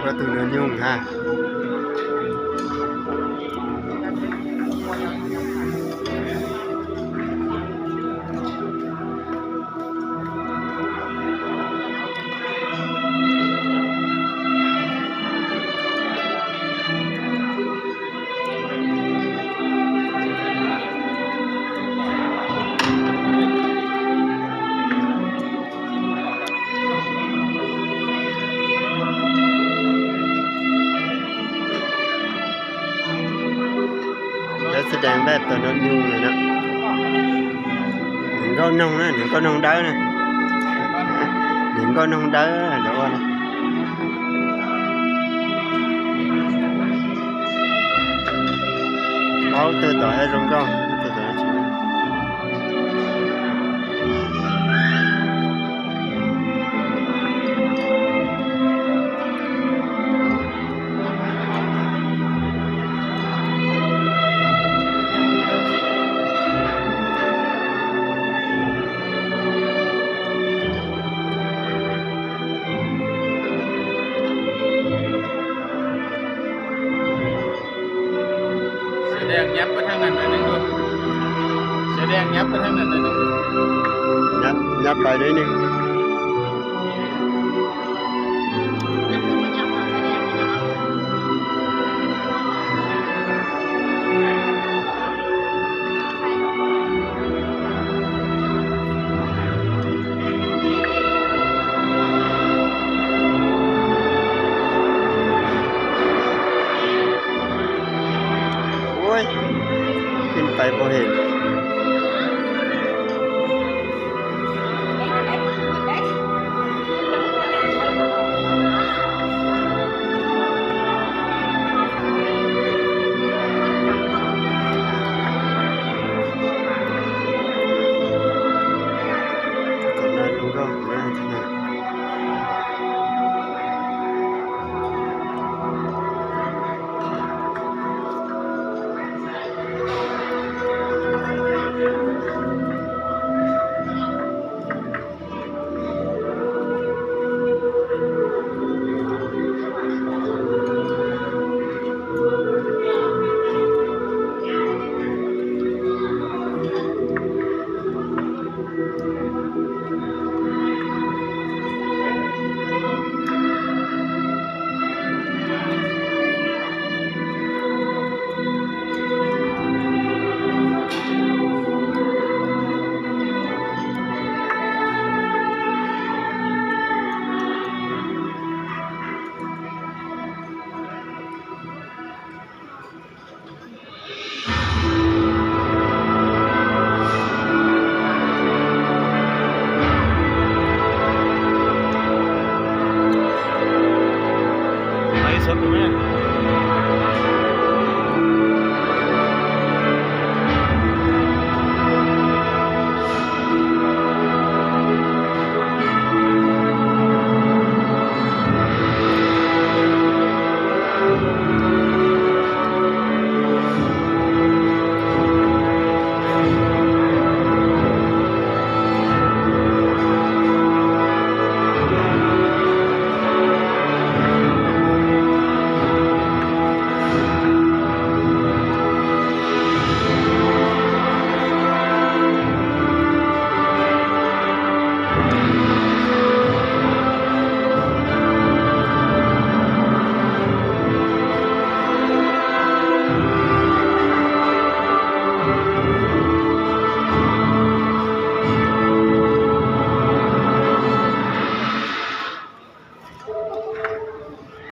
ປະຕູໂນນຍຸງຫາ. ແລ້ວສະແດງແບບໂຕນົກຍູງເລີຍເນາະ. ໜຶ່ງເກົ້າໜຶ່ງນະ ໜຶ່ງເກົ້າໜຶ່ງເດີນະ ໜຶ່ງເກົ້າໜຶ່ງເດີ ແລ້ວວ່ານະ. ເອົາ ເຕີຕໍ່ໃຫ້ລົງກ່ອນ ເຕີຕໍ່ໃຫ້. ສະແດງຫຍັບໄປທາງນັ້ນໜ້ອຍໜຶ່ງດູ ສະແດງຫຍັບໄປທາງນັ້ນໜ້ອຍໜຶ່ງດູ ຫຍັບ ຫຍັບໄປໜ້ອຍໜຶ່ງ. ໂອ້ຍ ຂຶ້ນໄປບໍ່ເຫັນ. ໄລສົດຢູ່ແມ່.